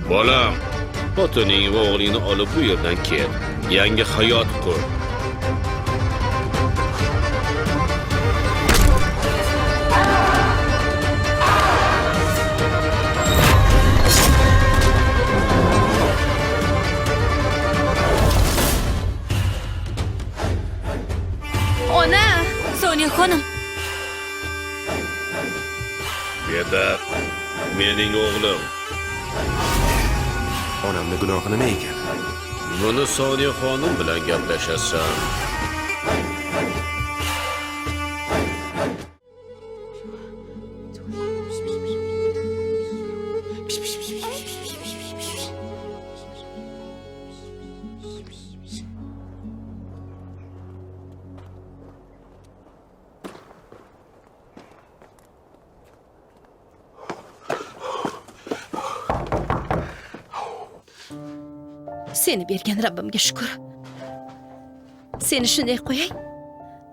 Bolam, xotining va o'g'lingni olib bu yerdan ket. Yangi hayot qur. Ona! Sonya xonim, Beda, mening o'g'lim. Onamni gunohi nima ekan? Buni Sonya xonim bilan gaplashasan. Seni bergan Rabbimga shukr. Seni shunday qo'yay.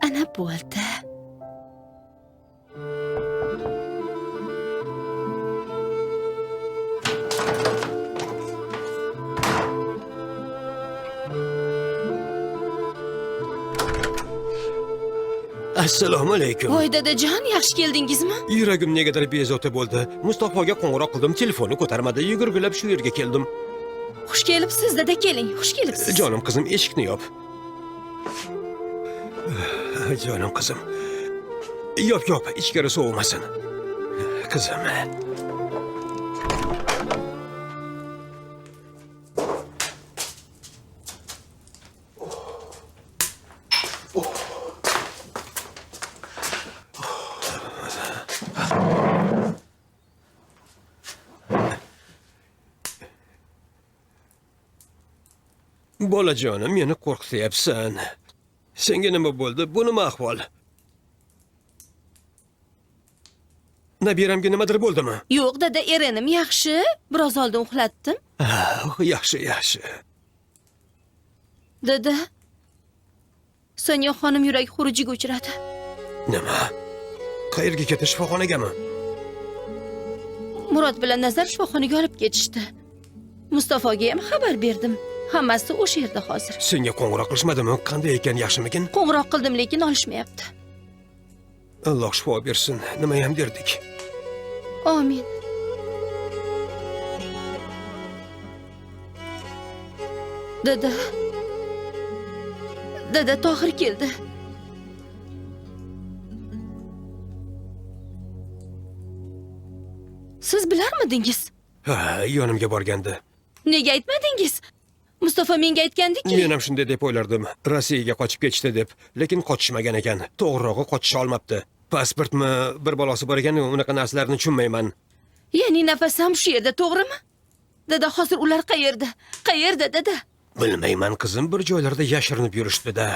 Ana bo'ldi. Assalomu alaykum. Voy dadajon, yaxshi keldingizmi? Yuragim negadir bezovta bo'ldi. Mustafoga qo'ng'iroq qildim, telefonni ko'tarmadi. Yugurgilab shu yerga keldim. Xush kelibsiz, dada, keling. Xush kelibsiz. Jonim qizim, eshikni yop. Jonim qizim. Yop, yop, ichkari sovumasin. Qizim. Bolajonim, meni qo'rqityapsan. Senga nima bo'ldi? Bu nima ahvol? Nabiramga nimadir bo'ldimi? Yo'q, dada, erenim yaxshi. Biroz oldin uxlatdim. Yaxshi, yaxshi. Dada, Sonya xonim yurak xurujiga uchradi. Nima? Qayerga ketdi? Shifoxonagami? Murod bilan Nazar shifoxonaga olib ketishdi. Mustafoga ham xabar berdim. Hammasi o'sha yerda hozir. Senga qo'ng'iroq qilishmadimi? Qanday ekan, yaxshimikin? Qo'ng'iroq qildim, lekin olishmayapti. Alloh shifo bersin. Nima ham derdik? Amin. Dada. Dada, Tohir keldi. Siz bilarmidingiz? Ha, yonimga borgandi. Nega aytmadingiz? Mustafa menga aytgandiki. Men ham shunday deb o'ylardim. Rossiyaga qochib ketishdi deb, lekin qochishmagan ekan. To'g'rirog'i qochisha olmabdi. Pasportmi, bir balosi bor ekan, unaqa narsalarni tushunmayman. Ya'ni nafasam shu yerda, to'g'rimi? Dada, hozir ular qayerda? Qayerda, dada? Bilmayman qizim, bir joylarda yashirinib yurishdi-da.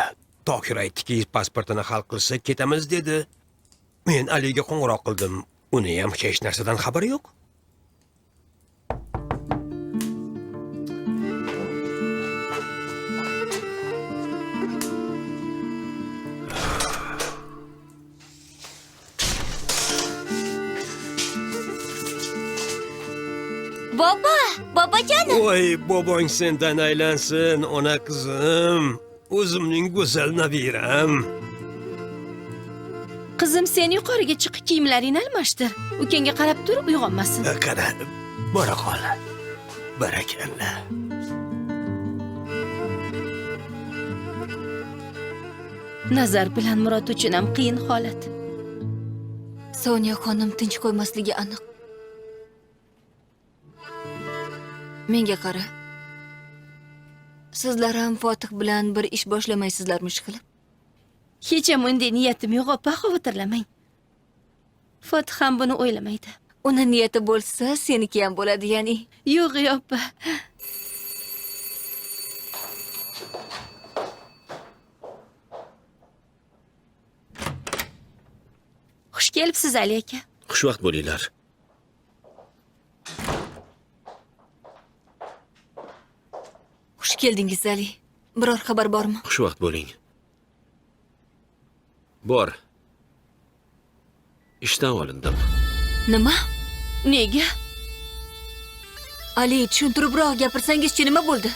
Tohir aytdiki, pasportini hal qilsa ketamiz dedi. Men Aliga qo'ng'iroq qildim. Uni ham hech narsadan xabari yo'q. Bobo, bobojonim. Voy, bobong sendan aylansin, ona qizim. O'zimning go'zal nabiram. Qizim, sen yuqoriga chiqib kiyimlaringni almashtir. Ukangga qarab turib uyg'onmasin. Qara, bora qol. Barakalla. Nazar bilan Murod uchun ham qiyin holat. Sonya xonim tinch qo'ymasligi aniq. Menga qara. Sizlar ham Fotih bilan bir ish boshlamaysizlarmi ishqilib? Hech ham unday niyatim yo'q, opa, xavotirlamang. Fotih ham buni o'ylamaydi. Uni niyati bo'lsa, seniki ham bo'ladi, ya'ni. Yo'q, opa. Xush kelibsiz, Ali aka. Xushvaqt bo'linglar. Xush keldingiz, Ali. Biror xabar bormi? Xushvaqt bo'ling. Bor. Ishdan olindim. Nima? Nega? Ali, tushuntiribroq gapirsangizchi, nima bo'ldi?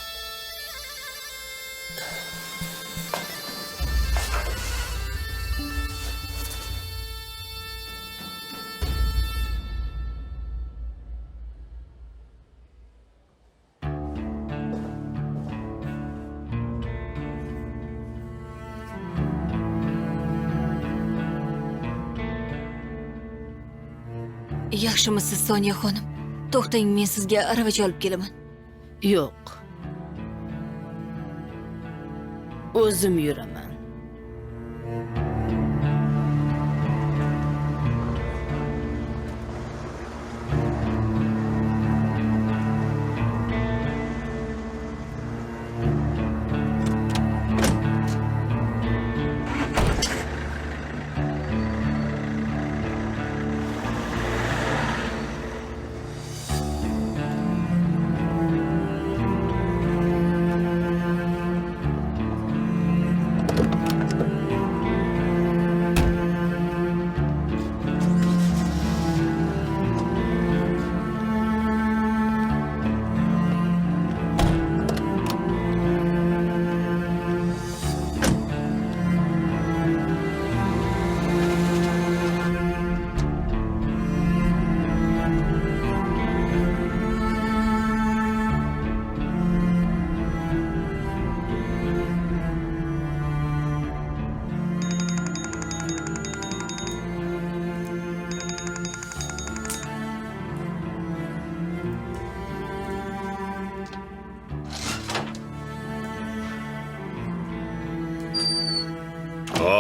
Yaxshimisiz, Sonya xonim? To'xtang, men sizga aravacha olib kelaman. Yo'q. O'zim yuraman.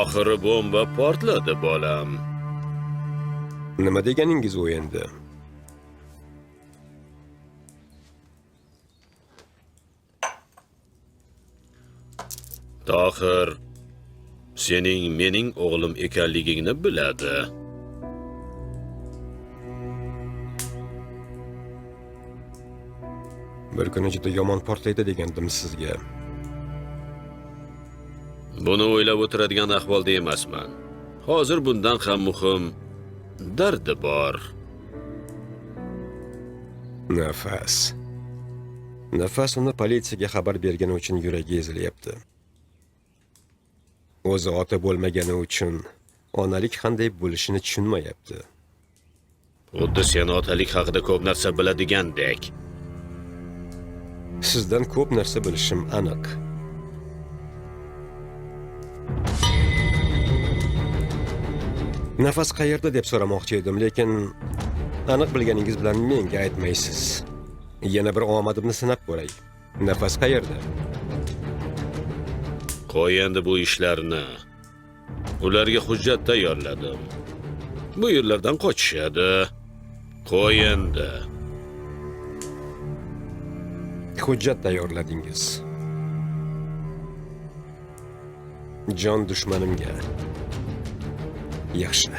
Oxiri bomba portladi, bolam. Nima deganingiz u endi? Tohir sening mening o'g'lim ekanligingni biladi. Bir kuni juda yomon portlaydi degandim sizga. Buni o'ylab o'tiradigan ahvolda emasman. Hozir bundan ham muhim dardi bor. Nafas. Nafas uni politsiyaga xabar bergani uchun yuragi ezilyapti. O'zi ota bo'lmagani uchun onalik qanday bo'lishini tushunmayapti. Xuddi sen otalik haqida ko'p narsa biladigandek. Sizdan ko'p narsa bilishim aniq. Nafas qayerda deb so'ramoqchi edim, lekin aniq bilganingiz bilan menga aytmaysiz. Yana bir omadimni sinab ko'ray. Nafas qayerda? Qo'y endi bu ishlarni. Ularga hujjat tayyorladim. Bu yerlardan qochishadi. Qo'y endi. Hujjat tayyorladingiz. Jon dushmanimga. Yaxshi.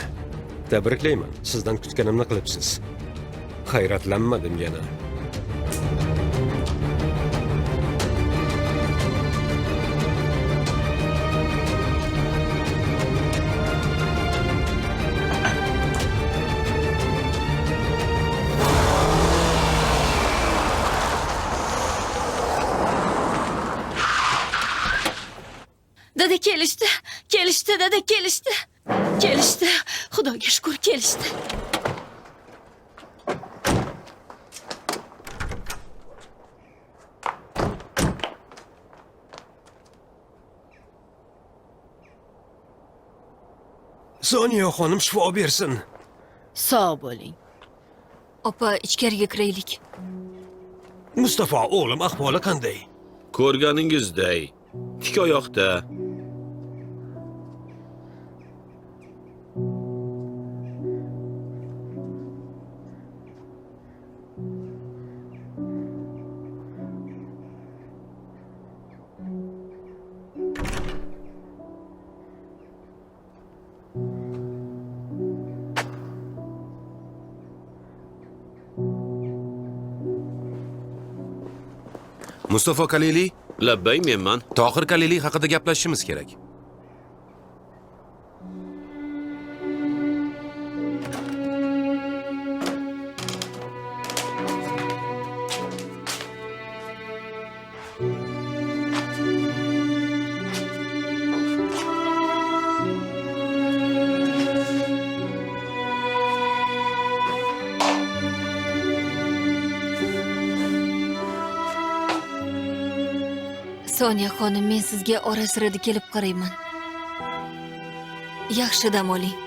Tabriklayman. Sizdan kutganimni qilibsiz. Hayratlanmadim yana. Dada kelishdi. Kelishdi, dada kelishdi. Kelishdi. Xudoga shukr, kelishdi. Sonya xonim shifo bersin. Sog' bo'ling. Opa, ichkariga kiraylik. Mustafa o'g'lim ahvoli qanday? Ko'rganingizday, tik oyoqda. Mustafa Kalili? Labbay, menman. Tohir Kalili haqida gaplashishimiz kerak. Sonya xonim, men sizga ora-sirada kelib qarayman. Yaxshi dam oling.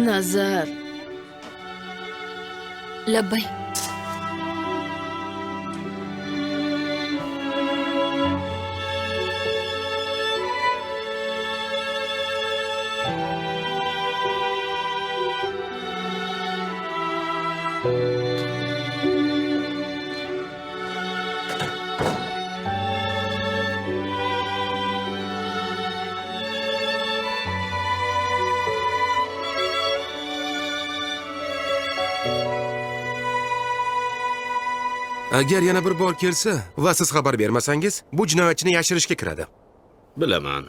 Nazar. Labbay. Agar yana bir bor kelsa va siz xabar bermasangiz, bu jinoyatchini yashirishga kiradi. Bilaman.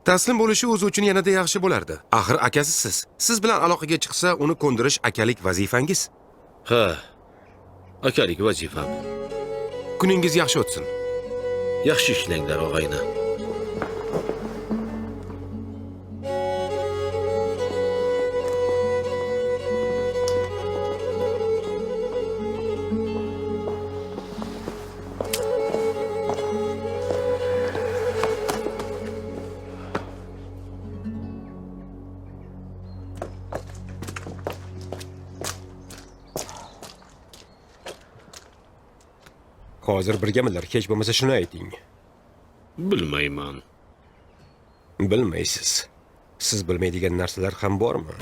Taslim bo'lishi o'zi uchun yanada yaxshi bo'lardi. Axir akasisiz. Siz bilan aloqaga chiqsa, uni ko'ndirish akalik vazifangiz. Ha. Akalik vazifam. Kuningiz yaxshi o'tsin. Yaxshi ishlanglar, og'ayni. Hozir birgamilar, hech bo'lmasa shuni ayting. Bilmayman. Bilmaysiz. Siz bilmaydigan narsalar ham bormi?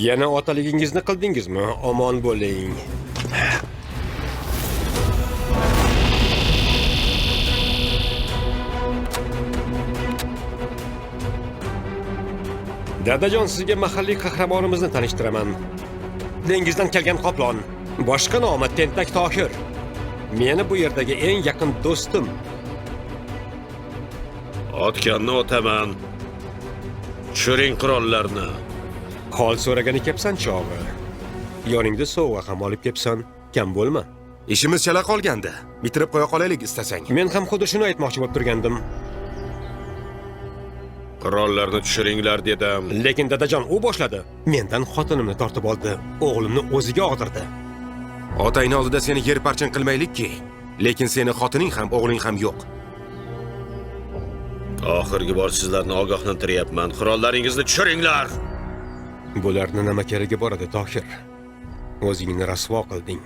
Yana otaligingizni qildingizmi? Omon bo'ling. Dadajon, sizga mahalliy qahramonimizni tanishtiraman. Dengizdan kelgan qoplon. Boshqa nomi Tentak Tohir. Meni bu yerdagi eng yaqin do'stim. Otganni otaman. Tushiring qurollarni. Hol so'ragani kelibsan chog'i. Yoningda sovg'a ham olib kelibsan. Kam bo'lma. Ishimiz chala qolgandi. Bitirib qo'ya qolaylik istasang. Men ham xuddi shuni aytmoqchi bo'lib turgandim. Qurollarni tushiringlar dedim. Lekin dadajon, u boshladi. Mendan xotinimni tortib oldi, o'g'limni o'ziga og'dirdi. Otangni oldida seni yer parchin qilmaylikki, lekin seni xotining ham, o'g'ling ham yo'q. Oxirgi bor sizlarni ogohlantiryapman. Qurollaringizni tushiringlar. Bularni nima keragi bor edi, Tohir? O'zingni rasvo qilding.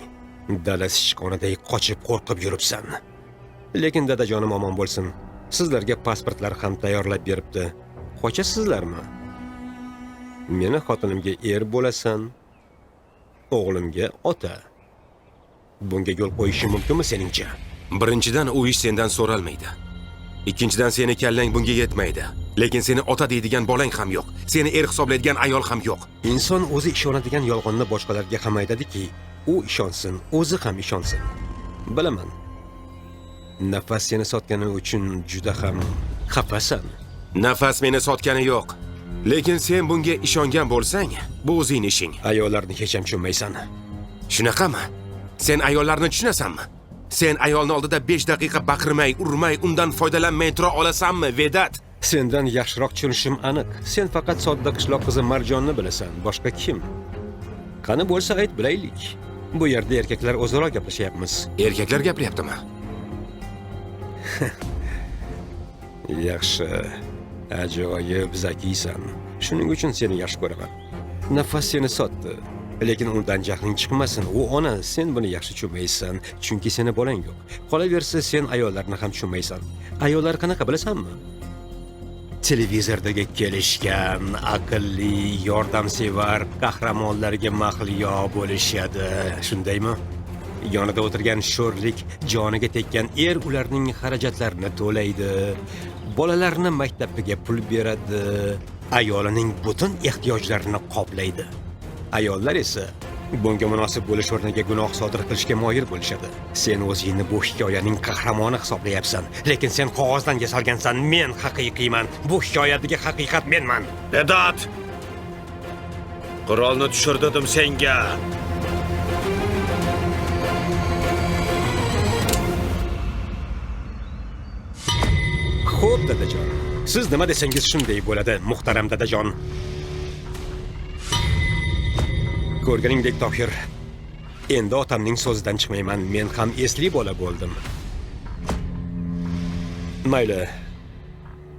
Dala sichqoniday qochib qo'rqib yuribsan. Lekin dadajonim omon bo'lsin. Sizlarga pasportlar ham tayyorlab beribdi. Qochasizlarmi? Meni xotinimga er bo'lasan, o'g'limga ota. Bunga yo'l qo'yishim mumkinmi seningcha? Birinchidan, u ish sendan so'ralmaydi. Ikkinchidan, seni kallang bunga yetmaydi. Lekin seni ota deydigan bolang ham yo'q. Seni er hisoblaydigan ayol ham yo'q. Inson o'zi ishonadigan yolg'onni boshqalarga ham aytadiki, u ishonsin, o'zi ham ishonsin. Bilaman. Nafas seni sotgani uchun juda ham xafasan. Nafas meni sotgani yo'q. Lekin sen bunga ishongan bo'lsang, bu o'zing ishing. Ayollarni hech ham tushunmaysan. Shunaqami? Sen ayollarni tushunasanmi? Sen ayolni oldida 5 daqiqa baqirmay, urmay, undan foydalanmay tura olasanmi, Vedat? Sendan yaxshiroq tushunishim aniq. Sen faqat sodda qishloq qizi Marjonni bilasan, boshqa kim? Qani bo'lsa ayt bilaylik. Bu yerda erkaklar o'zaro gaplashyapmiz. Erkaklar gapiryaptimi? Yaxshi. Ajoyib zakiysan. Shuning uchun seni yaxshi ko'raman. Nafas seni sotdi. Lekin undan jahling chiqmasin. U ona, sen buni yaxshi tushunmaysan, chunki seni bolang yo'q. Qolaversa, sen ayollarni ham tushunmaysan. Ayollar qanaqa bilasanmi? Televizordagi kelishgan, aqlli, yordamsevar qahramonlarga mahliyo bo'lishadi. Shundaymi? Yonida o'tirgan sho'rlik, joniga tekkan er ularning xarajatlarini to'laydi. Bolalarni maktabiga pul beradi, ayolining butun ehtiyojlarini qoplaydi. Ayollar esa bunga munosib bo'lish o'rniga gunoh sodir qilishga moyil bo'lishadi. Sen o'zingni bu hikoyaning qahramoni hisoblayapsan, lekin sen qog'ozdan yasalgansan, men haqiqiyman. Bu hikoyadagi haqiqat menman. Vedat! Qurolni tushir dedim senga. Dadajon. Siz nima desangiz shunday bo'ladi, muhtaram dadajon. Ko'rganingdek Tohir, endi otamning so'zidan chiqmayman. Men ham esli bola bo'ldim. Mayli.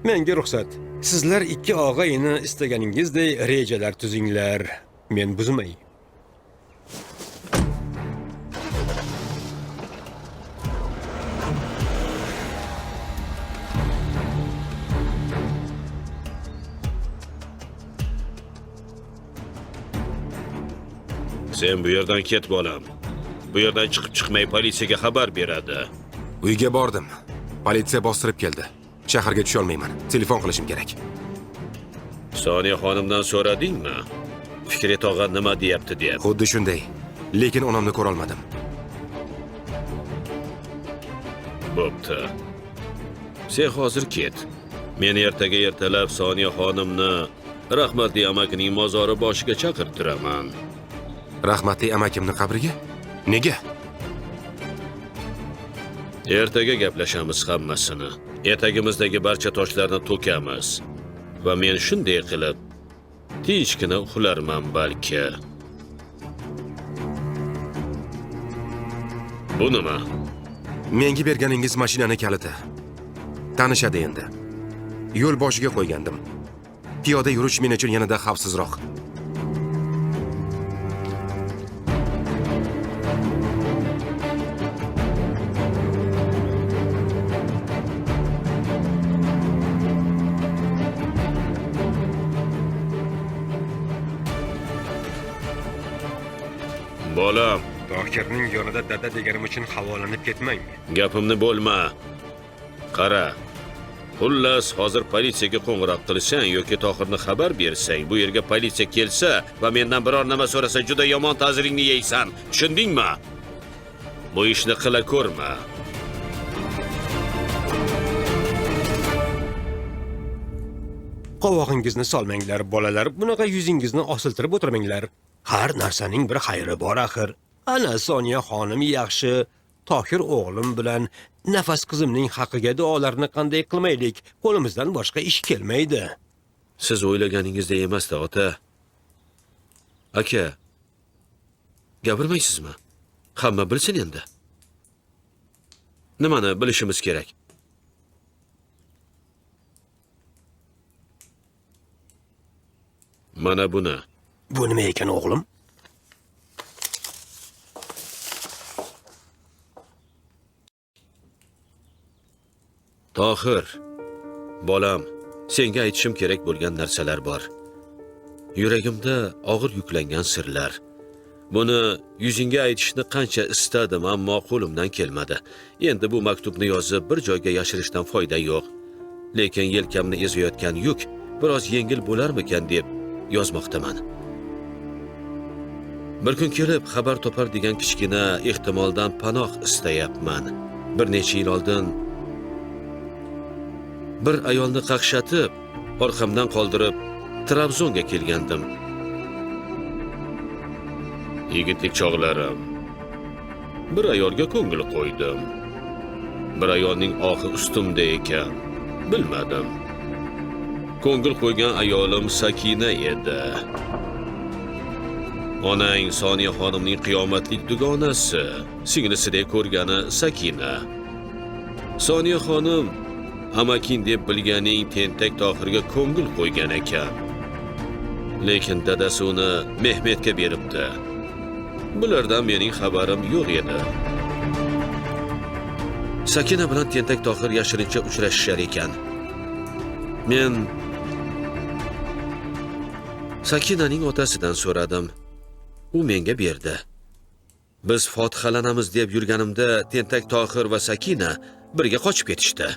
Menga ruxsat. Sizlar ikki og'a-ini istaganingizdek rejalar tuzinglar. Men buzmay. Sen bu yerdan ket bolam. Bu yerdan chiqib chiqmay politsiyaga xabar beradi. Uyga bordim. Politsiya bostirib keldi. Shaharga tusha olmayman. Telefon qilishim kerak. Soniya xonimdan so'radingmi? Fikret og'a nima deyapti deb. Xuddi shunday. Lekin onamni ko'ra olmadim. Bo'pti. Sen hozir ket. Men ertaga ertalab Soniya xonimni rahmatli amakining mozori boshiga chaqirtiraman. Rahmatli amakimni qabriga? Nega? Ertaga gaplashamiz hammasini. Etagimizdagi barcha toshlarni to'kamiz. Va men shunday qilib tinchgina uxlarman balki. Bu nima? Menga berganingiz mashinani kaliti. Tanishadi endi. Yo'l boshiga qo'ygandim. Piyoda yurish men uchun yanada xavfsizroq. Bolam, Tohirning yonida dada deganim uchun havolanib ketmang. Gapimni bo'lma. Qara. Xullas, hozir politsiyaga qo'ng'iroq qilsang yoki Tohirni xabar bersang, bu yerga politsiya kelsa va mendan biror nima so'rasa, juda yomon ta'ziringni yeysan. Tushundingmi? Bu ishni qila ko'rma. Qovog'ingizni solmanglar, bolalar. Bunaqa yuzingizni osiltirib o'tirmanglar. Har narsaning bir xayri bor axir. Ana Soniya xonim yaxshi, Tohir o'g'lim bilan Nafas qizimning haqiga duolarni qanday qilmaylik? Qo'limizdan boshqa ish kelmaydi. Siz o'ylaganingizdek emas-da, ota. Aka, gapirmaysizmi? Hamma bilsin endi. Nimani bilishimiz kerak? Mana buni. Bu nima ekan o'g'lim? Tohir, bolam, senga aytishim kerak bo'lgan narsalar bor. Yuragimda og'ir yuklangan sirlar. Buni yuzingga aytishni qancha istadim, ammo qo'limdan kelmadi. Endi bu maktubni yozib bir joyga yashirishdan foyda yo'q. Lekin yelkamni ezayotgan yuk biroz yengil bo'larmikan deb yozmoqdaman. Bir kun kelib xabar topar degan kichkina ehtimoldan panoh istayapman. Bir necha yil oldin bir ayolni qaqshatib, orqamdan qoldirib Trabzonga kelgandim. Yigitlik chog'larim. Bir ayolga ko'ngil qo'ydim. Bir ayolning ohi ustimda ekan, bilmadim. Ko'ngil qo'ygan ayolim Sakina edi. Onang Soniya xonimning qiyomatlik dugonasi, singlisidek ko'rgani Sakina. Soniya xonim amaking deb bilganing tentak Tohirga ko'ngil qo'ygan ekan. Lekin dadasi uni Mehmetga beribdi. Bulardan mening xabarim yo'q edi. Sakina bilan tentak Tohir yashirincha uchrashishar ekan. Men Sakinaning otasidan so'radim. U menga berdi. Biz fotihalanamiz deb yurganimda tentak Tohir va Sakina birga qochib ketishdi.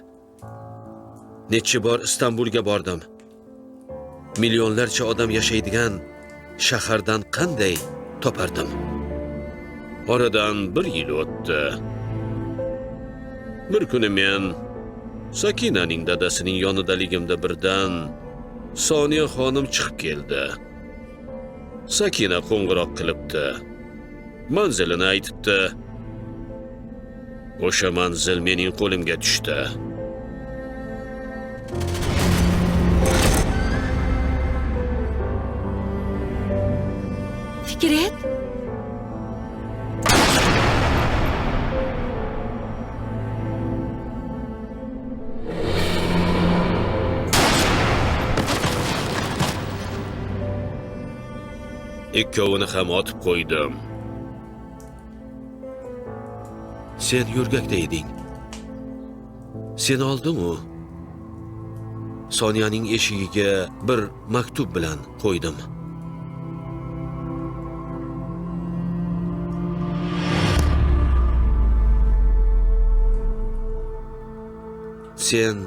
Necha bor Istanbulga bordim. Millionlarcha odam yashaydigan shahardan qanday topardim? Oradan bir yil o'tdi. Bir kuni men Sakinaning dadasining yonidaligimda birdan Soniya xonim chiqib keldi. Sakina qo'ng'iroq qilibdi. Manzilini aytibdi. O'sha manzil mening qo'limga tushdi. Fikret? Ikkovini ham otib qo'ydim. Sen yo'rgakda eding. Seni oldim-u. Soniyaning eshigiga bir maktub bilan qo'ydim. Sen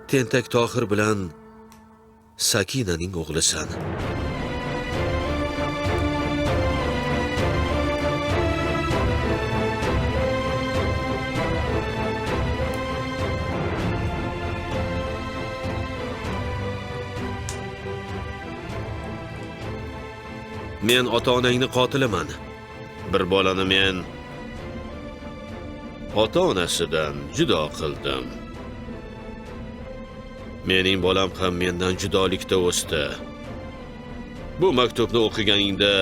tentak Tohir bilan Sakinaning o'g'lisan. Men ota-onangni qotiliman. Bir bolani men ota-onasidan judo qildim. Mening bolam ham mendan judolikda o'sdi. Bu maktubni o'qiganingda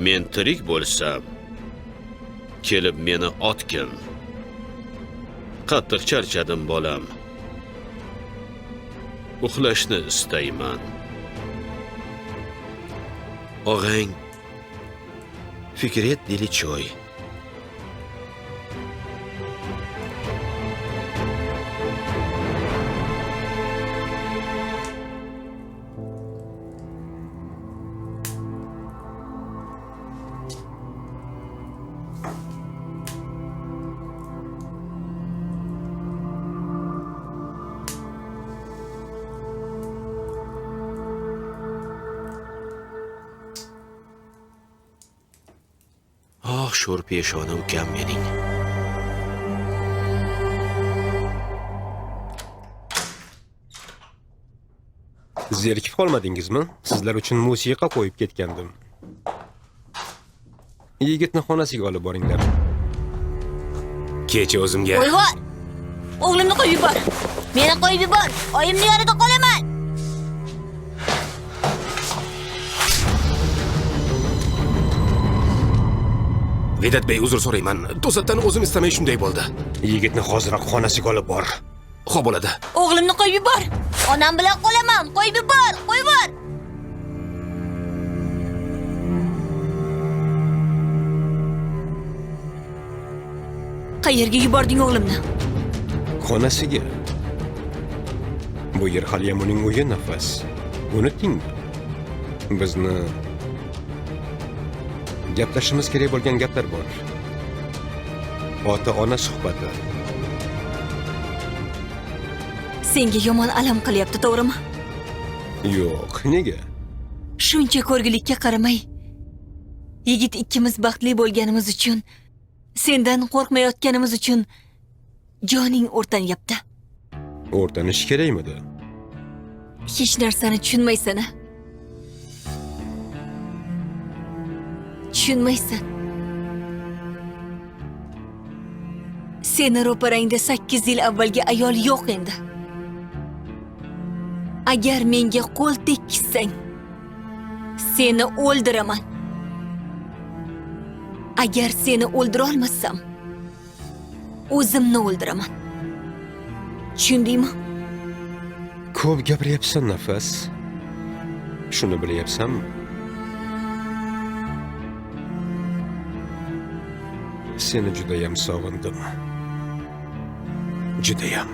men tirik bo'lsam, kelib meni otgin. Qattiq charchadim bolam. Uxlashni istayman. Og'ang Fikret Dilichoy. Ah, sho'r peshona ukam mening. Zerikib qolmadingizmi? Sizlar uchun musiqa qo'yib ketgandim. Yigitni xonasiga olib boringlar. Kecha o'zimga Qo'yvor. O'g'limni qo'yib yubor. Meni qo'yib yubor. Oyimning yonida qolaman. Vedat bey, uzr so'rayman. To'satdan o'zim istamay shunday bo'ldi. Yigitni hoziroq xonasiga olib bor. Xo'p bo'ladi. O'g'limni qo'yib yubor. Onam bilan qolaman. Qo'yib yubor. Qo'yib yubor. Qayerga yubording o'g'limni? Xonasiga. Bu yer haliyam uning uyi, Nafas. Unutdingmi? Bizni gaplashishimiz kerak bo'lgan gaplar bor. Ota-ona suhbati. Senga yomon alam qilyapti, to'g'rimi? Yo'q, nega? Shuncha ko'rgilikka qaramay, yigit ikkimiz baxtli bo'lganimiz uchun, sendan qo'rqmayotganimiz uchun joning o'rtanyapti. O'rtanish kerakmidi? Hech narsani tushunmaysan, a? Tushunmaysan. Seni ro'parangda 8 yil avvalgi ayol yo'q endi. Agar menga qo'l tekkizsang, seni o'ldiraman. Agar seni o'ldira olmasam, o'zimni o'ldiraman. Tushundingmi? Ko'p gapiryapsan, Nafas. Shuni bilyapsanmi? Seni judayam sog'indim. Judayam.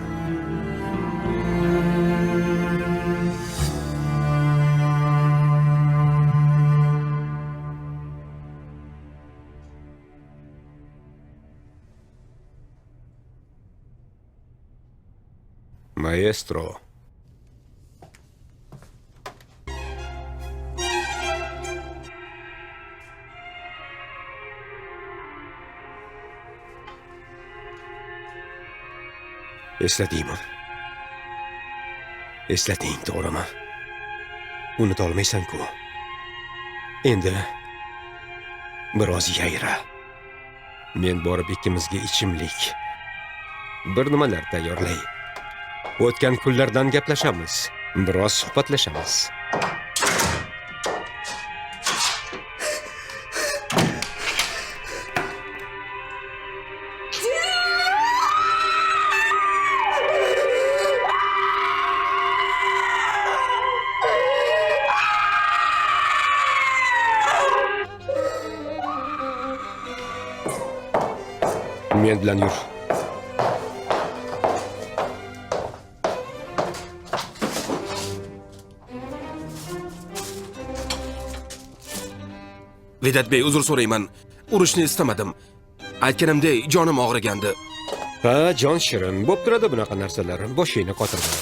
Maestro. Esladingmi? Eslading, to'g'rimi? Unuta olmaysan-ku. Endi biroz yayra. Men borib ikkimizga ichimlik, bir nimalar tayyorlay. O'tgan kunlardan gaplashamiz, biroz suhbatlashamiz. Men bilan yur. Vedatbey, uzr so'rayman. Urushni istamadim. Aytganimdek, jonim og'rigandi. Ha, jon shirin, bo'p turadi bunaqa narsalar. Boshingni qotirma.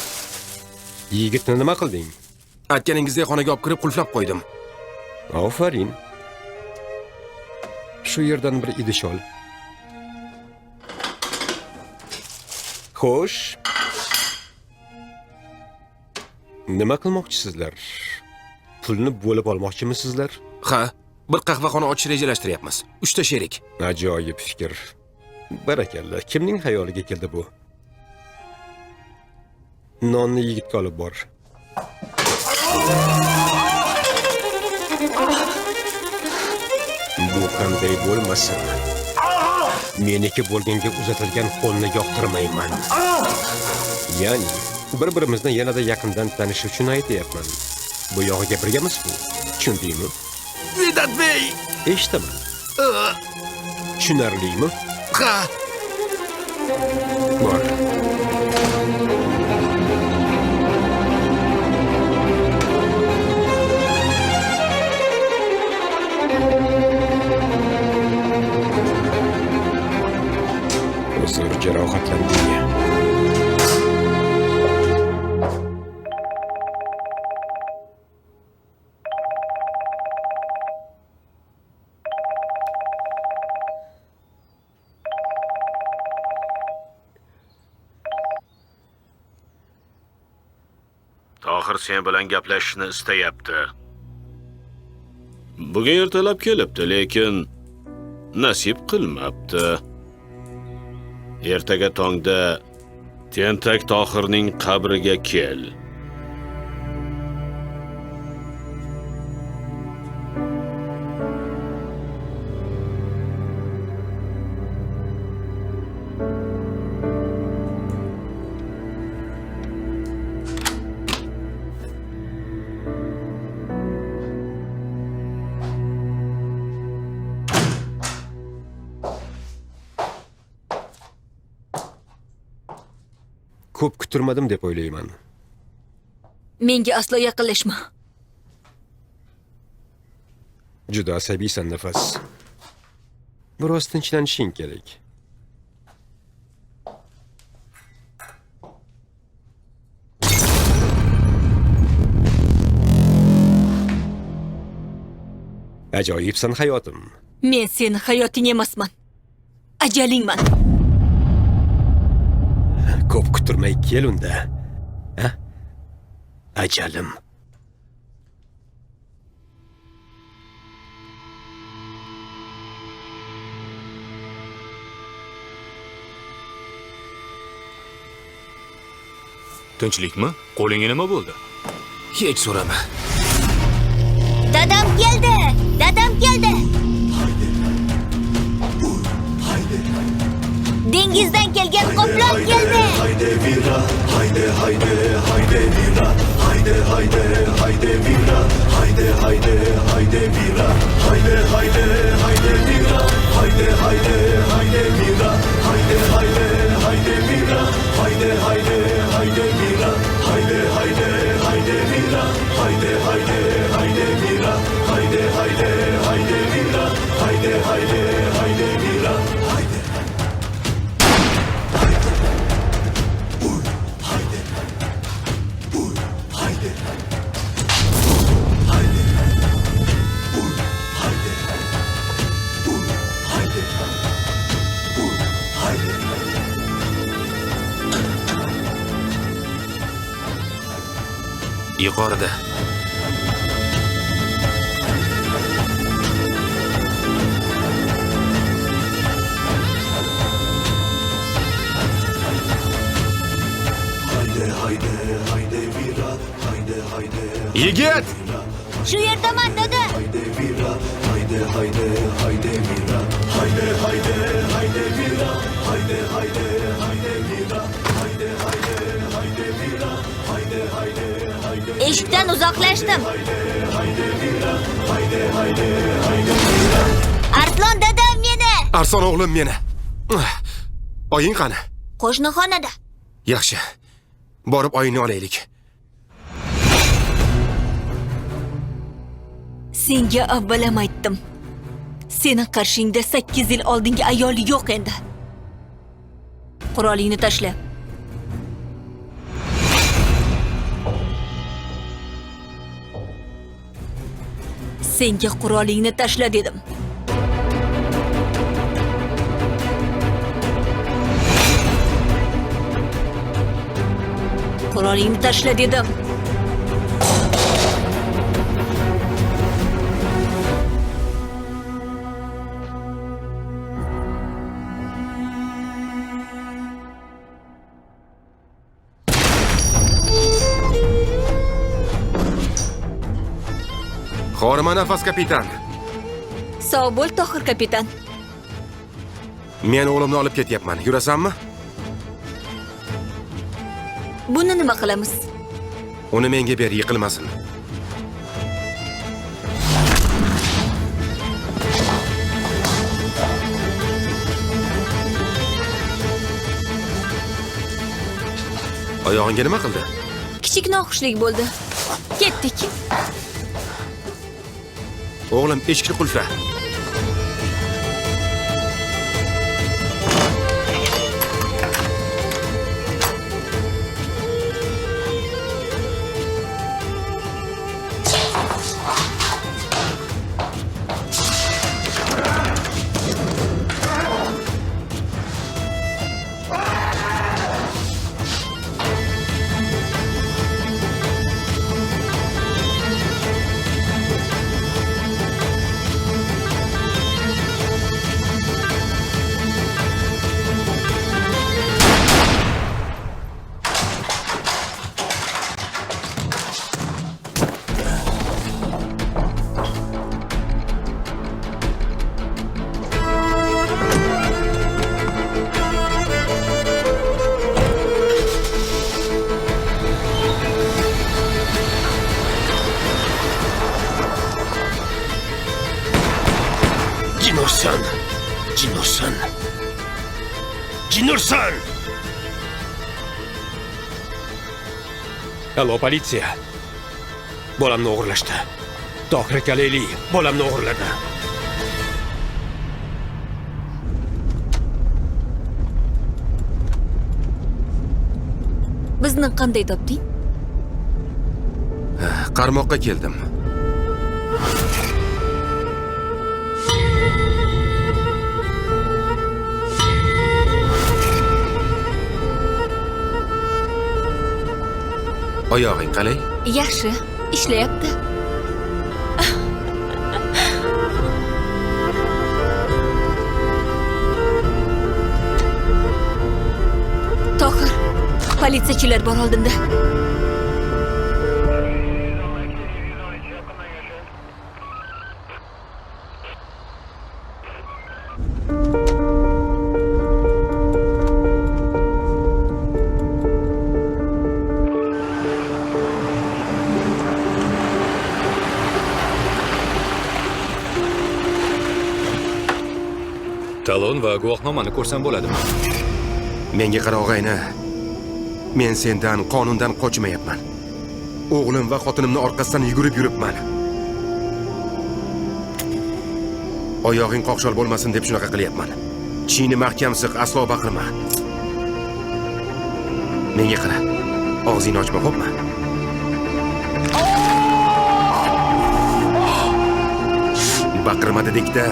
Yigitni nima qilding? Aytganingizdek xonaga olib kirib qulflab qo'ydim. Ofarin. Shu yerdan bir idish ol. Xo'sh. Nima qilmoqchisizlar? Pulni bo'lib olmoqchimisizlar? Ha, bir qahvaxona ochish rejalashtiryapmiz. 3 ta sherik. Ajoyib fikr. Barakalla, kimning xayoliga keldi bu? Nonni yigitga olib bor. Bu qanday bo'lmasin. Meniki bo'lganga uzatilgan qo'lni yoqtirmayman. Ya'ni bir-birimizni yanada yaqindan tanish uchun aytyapman. Bu yog'iga birgamiz-ku? Tushundingmi? Vedatbey! Eshitaman. Tushunarlimi? Ha! Bor. Uzr, jarohatlanding. Tohir sen bilan gaplashishni istayapti. Bugun ertalab kelibdi, lekin nasib qilmabdi. Ertaga tongda tentak Tohirning qabriga kel. Ko'p kutirmadim deb o'ylayman. Menga aslo yaqinlashma. Juda asabiysan, Nafas. Biroz tinchlanishing kerak. Ajoyibsan hayotim. Men seni hayoting emasman. Ajalingman. Ko'p kutirmay kel unda. Ha? Ajalim. Tinchlikmi? Qo'lingga nima bo'ldi? Hech so'rama. Dadam keldi! Dadam keldi! Dengizdan kelgan qoplon keldi! Haydi vira, haydi haydi haydi vira, haydi haydi haydi vira, haydi haydi haydi vira, haydi haydi haydi vira, haydi haydi haydi vira, haydi haydi haydi vira, haydi haydi haydi vira, haydi haydi haydi vira, haydi haydi haydi vira, haydi haydi haydi vira, haydi haydi haydi vira, haydi. Yuqorida. Yigit! Shu yerdaman, dada. Haydi vira, haydi haydi haydi vira, haydi haydi haydi vira, haydi haydi haydi vira, haydi haydi haydi vira, haydi haydi haydi. Eshikdan uzoqlashdim. Haydi vira, haydi haydi haydi vira. Arslon dadam meni. Arslon o'g'lim meni. Oying qani? Qo'shni xonada. Yaxshi. Borib oyingni olaylik. Senga avvalam aytdim. Seni qarshingda 8 yil oldingi ayol yo'q endi. Qurolingni tashla. Senga qurolingni tashla dedim. Qurolingni tashla dedim. Xorima nafas kapitan. Sog' bo'l Tohir kapitan. Men o'g'limni olib ketyapman. Yurasanmi? Buni nima qilamiz? Uni menga ber, yiqilmasin. Oyog'ingga nima qildi? Kichik noxushlik bo'ldi. Ketdik. O'g'lim, eshikni qulfla. Jinursan! Jinursan! Jinursan! Allo, politsiya. Bolamni o'g'irlashdi. Tohir Kaleli bolamni o'g'irladi. Bizni qanday topding? Qarmoqqa keldim. Oyog'ing qalay? Yaxshi, ishlayapti. Tohir, politsiyachilar bor oldinda. Talon va guvohnomani ko'rsam bo'ladimi? Menga qara og'ayni. Men sendan, qonundan qochmayapman. O'g'lim va xotinimni orqasidan yugurib yuribman. Oyog'ing qoqshol bo'lmasin deb shunaqa qilyapman. Tishingni mahkam siq, aslo baqirma. Menga qara. Og'zingni ochma, xo'pmi? Baqirma dedik-da.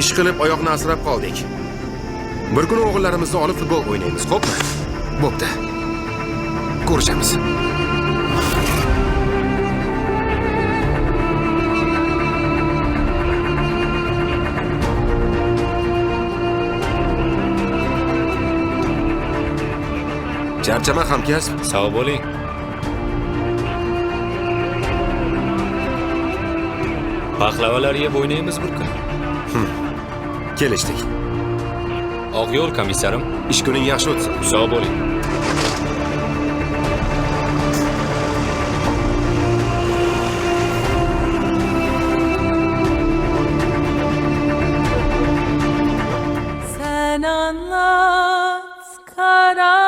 Ish qilib oyoqni asrab qoldik. Bir kun o'g'illarimizni olib futbol o'ynaymiz, xo'pmi? Bo'pti. Ko'rishamiz. Charchama hamkasb. Sog' bo'ling. Paxlavalar yeb o'ynaymiz bir kun. Kelishdik. Oq yo'l komissarim. Ish kuning yaxshi o'tsin. Sog' bo'ling. Anlat karanlık.